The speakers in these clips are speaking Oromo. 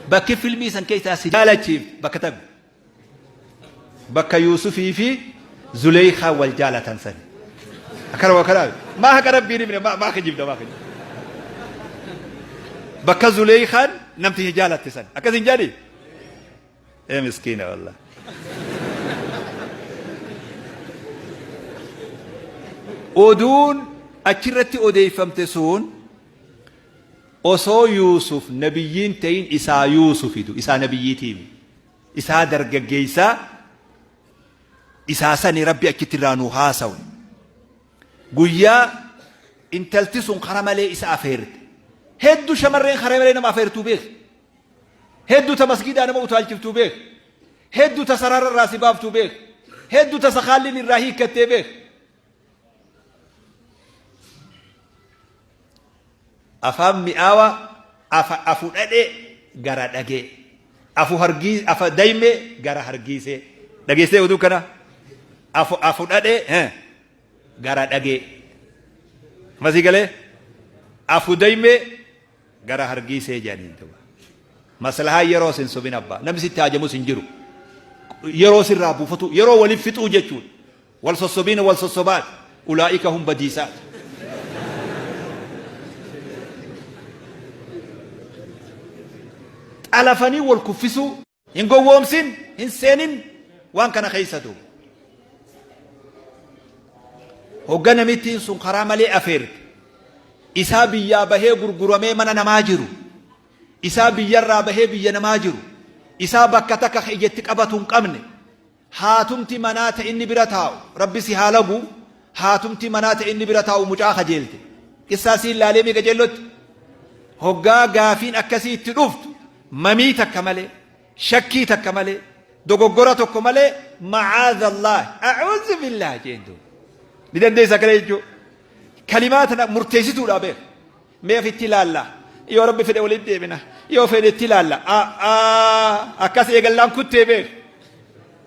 Bakki filmii san keessaa si jaalachiifte bakka tami? Bakka Yuusufii fi Zuleykaa wal jaalatan sani. Akkana waa kanaa maa haqa rabbiin himne maa maa kijibda maa kijibda. Bakka Zuleykaan namticha jaalatte san akkas hin jedhani? Ee miskiina wallah. Oduun achirratti odeeffamte sun osoo Yuusuf nabiyyiin ta'in isaa Yuusufitu isaa nabiyyiitiimi. Isaa dargaggeessaa isaa sani Rabbi achitti irraa nu haasawe. Guyyaa intalti sun kara malee isa afeerte. Hedduu shamarreen kara malee nama afeertuu beeki. Hedduu ta masgiidaa nama utaalchiftuu beeki. Hedduu ta sarara irraa si baaftuu beeki. Hedduu ta sakaalliin irraa hiikkattee beeki. Afaan mi'aawa afa afu dhadhe gara dhagee. Afu hargii afa dayme gara hargiisee. Dhageessee oduu kana? Afu afu dhadhe gara dhagee. Masii galee? Afu dayme gara hargiisee jedhaniin duuba. Maslahaa yeroo sin sobin abbaa. Namni sitti haajamus hin jiru. Yeroo sirraa buufatu yeroo waliif fixuu jechuudha. Wal sossobiina wal sossobaati. Ulaa'ika hum badiisaati. Xalafanii wal kuffisuu. Hin gowwoomsin, hin seenin waan kana keessa duuba. Hogga namittiin sun karaa malee afeerte. Isaa biyyaa bahee gurguramee mana namaa jiru. Isaa biyyarraa bahee biyya namaa jiru. Isaa bakka takka ka ijatti qabatu hin qabne. Haatumti manaa ta inni bira taa'u, Rabbi si haa lagu, haatumti manaa ta inni bira taa'u mucaa kajeelte. Qissaa siin laalee mee qaceellotti? Hoggaa gaafiin akkasii itti dhuftu mamii takka malee, shakkii takka malee, dogoggora tokko malee ma'aadallah, a'uuzu billaah jeen duuba. Ni dandeessa akkana jechuu. Kalimaa tana murteessituudha beek. Mee ofitti ilaalla. Yoo Rabbi fedhe walitti deebina. Yoo fedhe itti ilaalla. Akkas eegallaan kuttee beek.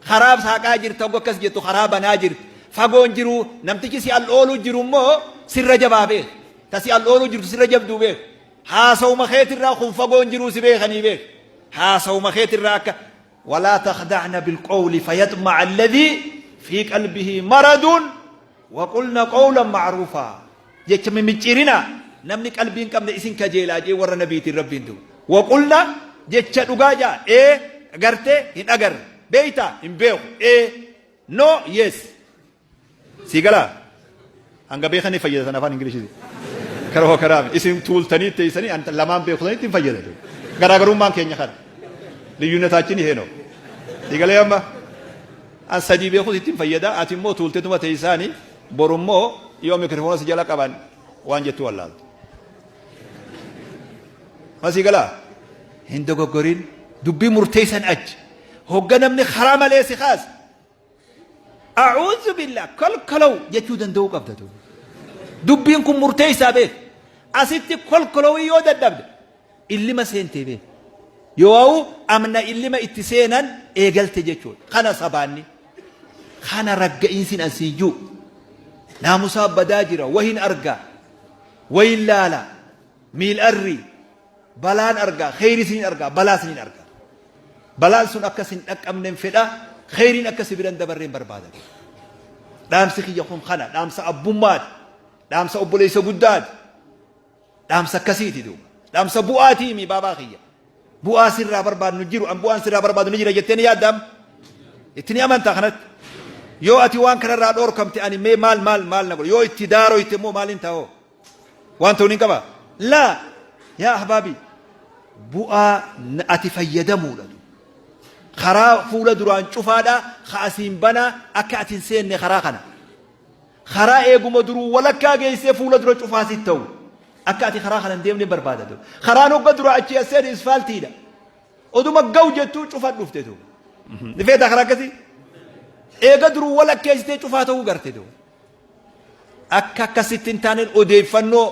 Karaa saaqaa jirta oguu akkas jettu karaa banaa jirti. Fagoon jiru namtichi si al ooluu jiru immoo sirra jabaa beek. Ta si al ooluu jirtu sirra jabduu beek. Haasawuma keetirraa kun fagoon jiruu si beekanii beek. Haasawuma keetirraa akka walaa takhda'na bilqawli fayaxma'a alladhii fi qalbihi maradun Waqulna qawlan ma'ruufaa jecha mimicciirinaa namni qalbii hin qabne isin kajeelaa jee warra nabiitiin Rabbiin duuba. Waqulna jecha dhugaa jaa ee agartee hin agarre beeytaa hin beeku ee no yes sii galaa hanga beekanii fayyadatan afaan ingilishii karoo karaa isin tuultanii teessanii lamaan beeku sanitti hin fayyadatu garaagarummaan keenya kana liyyunnataachin heenoo sii galee amma An sadii beekus ittin fayyada ati immoo tuultetuma teeysaani boru immoo yoo mikrifoona si jala qaban waan jettu wallaalta. Ma sii galaa? Hin dogoggorin dubbii murteeysan achi. Hogga namni karaa malee si kaase a'uuzu billah kolkolow jechuu danda'uu qabda duuba. Dubbiin kun murteeysaa beek. Asitti kolkolowii yoo dadhabde illima seentee beek. Yoo'u amna illima itti seenan eegalte jechuudha. Kana sabaanni. Kana ragga'iinsin an siin ji'u. Naamusaa badaa jira. Wahin argaa. Wayin laala. Miil arrii. Balaan argaa. Kheyri sinin argaa. Balaa sinin argaa. Balaan sun akka sin dhaqqabnen fedha. Kheyriin akka si biran dabarreen barbaada. Dhaamsi kiyya kun kana. Dhaamsa abbummaati. Dhaamsa obboleessa guddaati. Dhaamsa akkasiiti duuba. Dhaamsa bu'aatii mi baabaa kiyya. Bu'aa sirraa barbaadnu jiru an bu'aan sirraa barbaadu ni jira jettee ni yaadda amma. Itti ni amantaa kanatti. Yoo ati waan kanarraa dhoorkamte ani mee maal maal maal na godha yoo itti daaroyte immoo maaliin ta'oo? Waan ta'uun hin qaba. Laa yaa ahbaabi bu'aa ati fayyadamuudha. Karaa fuula duraan cufaadha ka asiin banaa akka ati hin seenne karaa kana. Karaa eeguma duruu walakkaa geessee fuula dura cufaa sitti ta'u. Akka ati karaa kana hin deemne barbaada ture. Karaan hogga dura achii as seene isfaaltiidha. Oduma gahu jettuu cufa dhufte tu. Ni feetaa karaa akkasii? Eega duruu walakkeessitee cufaa ta'uu garte tu. Akka akkasitti hin taaneen odeeffannoo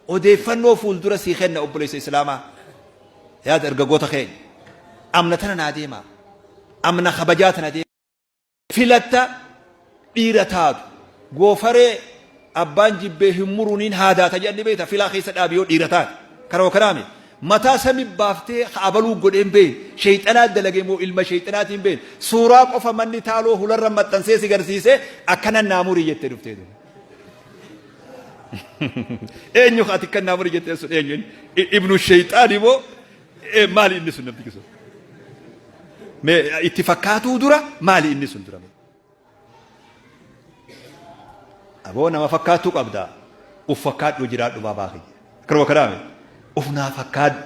odeeffannoo fuuldura sii kenna obboleessa Islaamaa. Yaada ergagoota keenya. Amna tana naa deemaa. Amna kabajaa tana deemaa. Filatta dhiira taatu goofaree abbaan jibbee hin muruniin haadaata jedhan ni beekta filaa keessa dhaabi yoo dhiira taate karoo kanaami Mataa sami baaftee ka abaluu godhee hin beekne. Sheeyxanaa dalage moo ilma sheeyxanaatii hin beekne. Suuraa qofa manni taaloo hularra maxxansee si garsiisee akkana naa muri jettee dhuftee duuba. Eenyu ka ati kan naa muri jettee sun eenyu inni? Ibnu sheeyxaani moo maali inni sun namtichi sun? Mee itti fakkaatuu dura maali inni sun dura? Aboo nama fakkaattuu qabda. Uf fakkaadhu jiraadhu baabaa kiyya. Akkanuma kanaame. Uf naa fakkaadhu.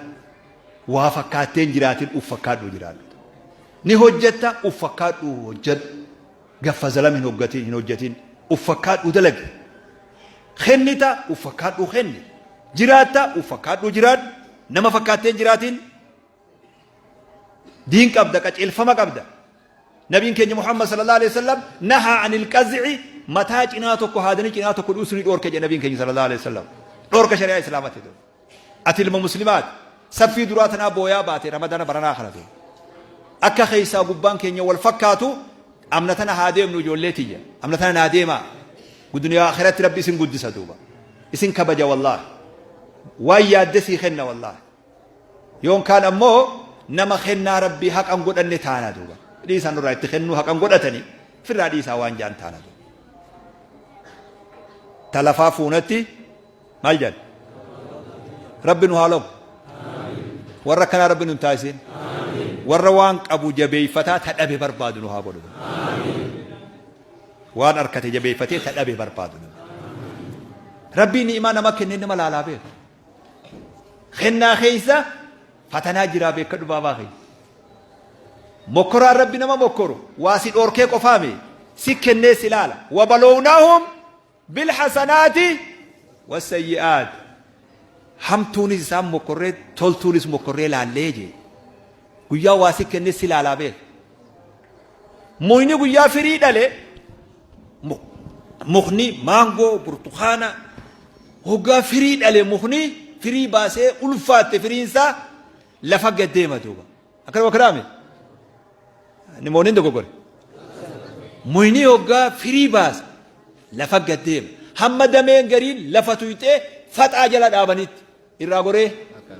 Waa fakkaattee hin jiraatin uf fakkaadhu jiraadhu. Ni hojjetta uf fakkaadhu hojjedhu. Gaffa zalam hin hoggatin hin hojjetin. Uf fakkaadhu dalagi. Kennita uf fakkaadhu kenni. Jiraatta uf fakkaadhu jiraadhu. Nama fakkaattee hin jiraatin. Diin qabda qaceelfama qabda. Nabiin keenya Muhammad sallallahu alaihi wasallam nahaa anil qaz'i mataa cinaa tokko haadanii cinaa tokko dhiisuu ni dhoorke jedhe nabiin keenya sallallahu alaihi wasallam. Dhoorka shari'aa islaamati ta'u. Ati ilma muslimaati. Saffii duraa tanaa booyaa baate ramadana baranaa kana ta'u. Akka keessaa gubbaan keenya wal fakkaatu amna tana haa deemnu ijoollee tiyya. Amna tana naa deemaa. Duniyaa akhiratti rabbi isin guddisa duuba. Isin kabaja wallaahi. Waan yaadde sii kenna wallaahi. Yoon kaan ammoo nama kennaa Rabbii haqa hin godhanne taana duuba. Dhiisaa nurraa itti kennuu haqa hin godhatanii firraa dhiisaa waan jaan taana duuba. Ta lafaa fuunatti maal jedhan? Rabbi nu haa logu. Warra akkanaa Rabbi nu hin taasisin. Warra waan qabu jabeeffataa ta dhabe barbaadu nu haa godhu. Waan arkate jabeeffatee ta dhabe barbaadu. Rabbiin ni'imaa nama kennee nama laalaa beeku. Kennaa keessa fatanaa jiraa beekadhu baabaa keessa. Mokkoraan rabbi nama mokkoru waa si dhoorkee qofaame si kennee si laala. Wabalownaahum bilhasanaati wasayyi'aat. Hamtuunis isaan mokkorree toltuunis mokkorree laallee jee. Guyyaa waa si kennee si laalaa beeka. Mukni guyyaa firii dhale mukni maangoo burtukaana hoggaa firii dhale mukni firii baasee ulfaatte firiinsaa lafa gad deema duuba. Akkana wakkanaame. Nimoonni hin dogoggore. Mukni hoggaa firii baase lafa gad deema. Hamma dameen gariin lafa tuyxee faxaa jala dhaabanitti. Irraa goree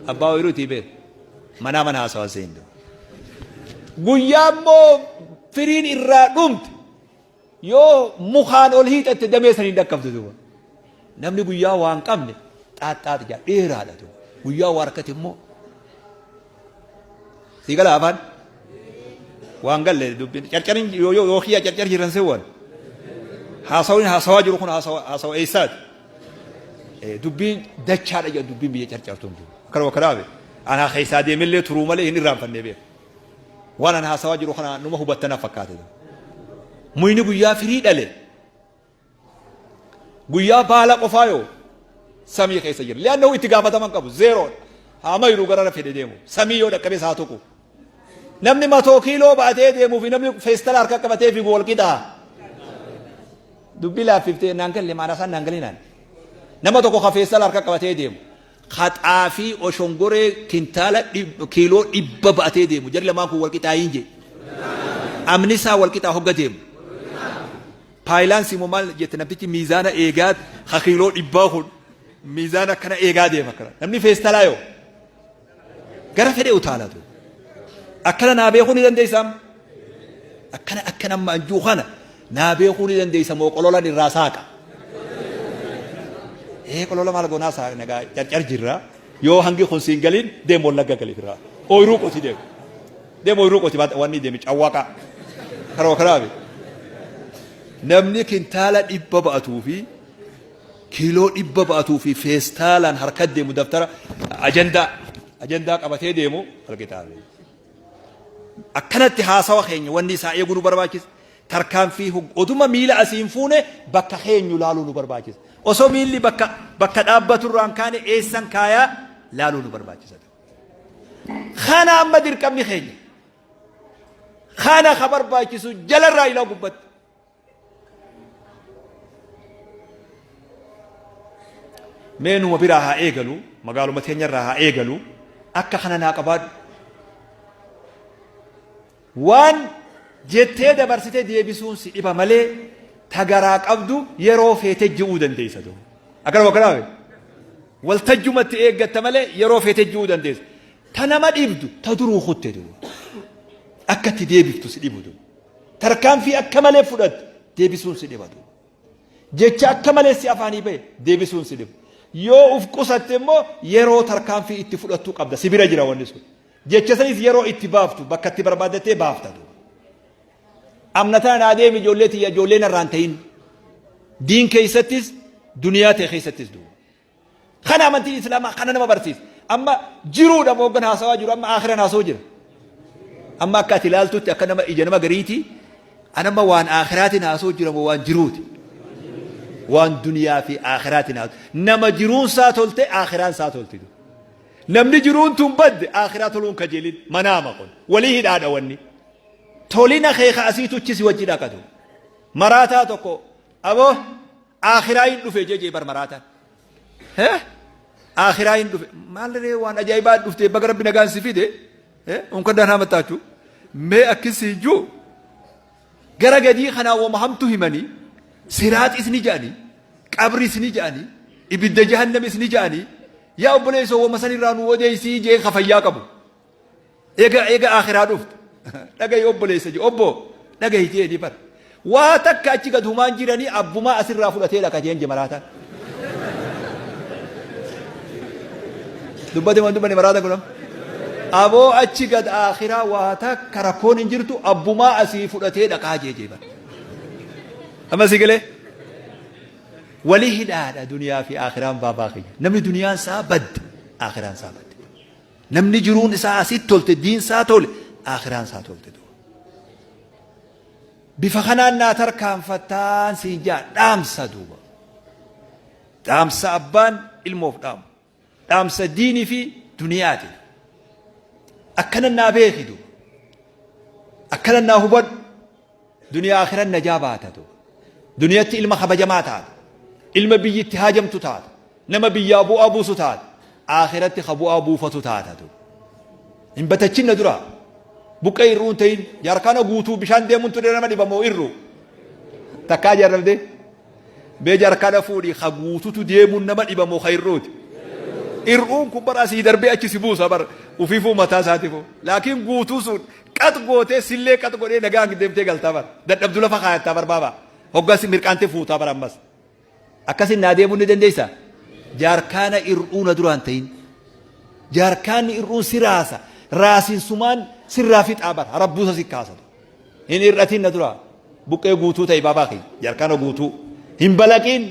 abbaa ooyiruu itti beeku. Manaa mana haasawaa seentu. Guyyaa immoo firiin irraa dhumte yoo mukaan ol hiixatte damee saniin dhaqqabdu duuba. Namni guyyaa waan qabne xaaxxaat jaa dheeraadha duuba. Guyyaa waa harkate immoo sii gala afaan waan galle dubbiin carcarin yoo yoo yoo kiyya carcar jiran sewwan haasawni haasawaa jiru kun haasawa haasawa eessaati. Dubbiin dachaadha jedhan dubbiin biyya carcartuun jiru. Akkana wakkanaabe anaa keessaa deemellee turuu malee hin irraanfannee beeku. Waan an haasawaa jiru kana numa hubattana fakkaate. Muyni guyyaa firii dhale. Guyyaa baala qofaa yoo samii keessa jira. Li'annahu itti gaafataman qabu zeeroodha. Haa mayiru gara fedhe deemu. Samii yoo dhaqqabees haa tuqu. Namni matoo kiiloo baatee deemuu fi namni feestala harka qabatee fiigu wal qixaa. Dubbii laaffiftee naan galle maanaa isaan naan galinaan. Nama tokko ka feestala harka qabatee deemu. Ka xaafii oshongoree kintaala kiiloo 100 ba'atee deemu. Jarri lamaan kun wal qixaayiin jee. Amni isaa wal qixaa hogga deemu. Paayilaansii moo maal jette namtichi miizaana eegaa ka kiiloo 100 kun miizaana akkana eegaa deema akkana. Namni feestalaa yoo. Gara fedhe utaalatu. Akkana naa beekuu ni dandeessaam? Akkana akkana amma anjuu kana naa beekuu ni dandeessa moo qololan irraa saaqa? Ee qolola maal goonaa saaqna gaa carcar jirra. Yoo hangi kun siin galiin deem wallagga galiif irraa. Ooyiruu qoti deem. Deem ooyiruu qoti wanni deemi cawwaaqa. Karoo karaabe. Namni kintaala 100 ba'atuu fi kiiloo 100 ba'atuu fi feestaalaan harka deemu daftara ajandaa ajandaa qabatee deemu walqixaabe. Akkanatti haasawa keenya wanni isaa eeguu nu barbaachisa. Tarkaanfii oduma miila asiin fuune bakka keenyu laaluu nu barbaachisa. Osoo miilli bakka bakka dhaabbatu irraan kaane eessan kaayaa laaluu nu barbaachisa. Kana amma dirqamni keenya. Kana ka barbaachisu jalarraa ilaa gubbatti. Mee numa biraa haa eegalu, magaaluma teenyarraa haa eegalu, akka kana naa qabaadhu. Waan jettee dabarsite deebisuun si dhiba malee ta garaa qabdu yeroo feete ji'uu dandeessa. Akkanuma kanaa. Waltajjumatti eeggatta malee yeroo feete ji'uu dandeessa. Ta nama dhibdu ta duruu kutte duuba. Akka itti deebiftu si dhibu duuba. Tarkaanfii akka malee fudhatte deebisuun si dhiba duuba. Jecha akka malee si afaanii bahe deebisuun si dhiba. Yoo uf qusatte immoo yeroo tarkaanfii itti fudhattu qabda. Si bira jira wanni sun. Jecha sanis yeroo itti baaftu bakka itti barbaaddattee baafta duuba. Amna tana naa deemi ijoollee tiyya ijoollee narraan ta'in. Diin keessattis duniyaa ta'e keessattis duuba. Kana amantiin Islaamaa kana nama barsiisa. Amma jiruudha mooggan haasawaa jiru amma akhiran haasawaa jira. Amma akka ati ilaaltutti akka nama ija nama gariiti an amma waan akhiraatiin haasawaa jira moo waan jiruuti. Waan duniyaa fi akhiraatiin haasawaa. Nama jiruun isaa tolte akhiraan isaa tolti. Namni jiruun tun badde akhiraa toluun kajeelin manaama kun walii hidhaadha wanni. Tolina kee ka asiitu achi si wajji dhaqatu. Maraataa tokko aboo Aakhiraa hin dhufe jee jee bar maraataan. Hee? Aakhiraa hin dhufe. Maal ree waan ajaa'ibaa dhufte baga rabbi nagaan si fide. Hee? Unka danaa mattaachu. Mee akkasii juu. Gara gadii kanaa wama hamtu himanii. Siraaxis ni ja'anii. Qabris ni ja'anii. Ibidda jahannamis ni ja'anii. Yaa obboleessoo wama sanirraa nu odeessii jee ka fayyaa qabu. Eega eega akhiraa dhufte. Dhagahi obboleessa jee obbo dhagahi jee ni bar. Waa takka achi gad humaan jiranii abbumaa asirraa fudhatee dhaqa jeen je maraataan. Dubbate waan dubbanne maraata kun amma. Aboo achi gad akhiraa waa takka rakkoon hin jirtu abbumaa asii fudhatee dhaqaa jee jee bar. Amma si galee? Wali hidhaadha duniyaa fi akhiraan baabaa kiyya. Namni duniyaan isaa badde akhiraan isaa badde. Namni jiruun isaa asitti tolte diin isaa tole aakhiraan isaa tolte duuba. Bifa kanaan naa tarkaanfattaan siin jaa dhaamsa duuba. Dhaamsa abbaan ilmoof dhaamu. Dhaamsa diinii fi duniyaati. Akkana naa beeki duuba. Akkana naa hubadhu. Duniyaa akhiran najaa baata duuba. Duniyatti ilma kabajamaa taata. Ilma biyyi itti haajamtu taata. Nama biyyaa bu'aa buusu taata. Akhiratti ka bu'aa buufatu taata duuba. Hin batachinna dura. Buqqee irruu hin ta'in. Jaarkaana guutuu bishaan deemuun ture nama dhiba moo irruu. Takkaa jaarrabdee. Mee jaarkaana fuudhi ka guututu deemuun nama dhiba moo ka irruuti. Irruun kun bara asii darbee achi si buusa bara ufiifuu mataa isaatiifuu. Laakiin guutuu sun Qax gootee sillee qax godhee nagaan deemtee galtaa bar. Dadhabdu lafa kaayattaa bar baabaa. Hoggas mirqaantee fuutaa bar ammas. Akkasin naa deemuu ni dandeessaa? Jaarkaana ir'uu na duraan ta'in. Jaarkaanni ir'uun si raasa. Raasinsumaan sirraa fixaa bar. Harabbuusa si kaasa. Hin ir'atin na duraa. Buqqee guutuu ta'e baabaa kiyya. Jaarkaana guutuu. Hin balaqiin.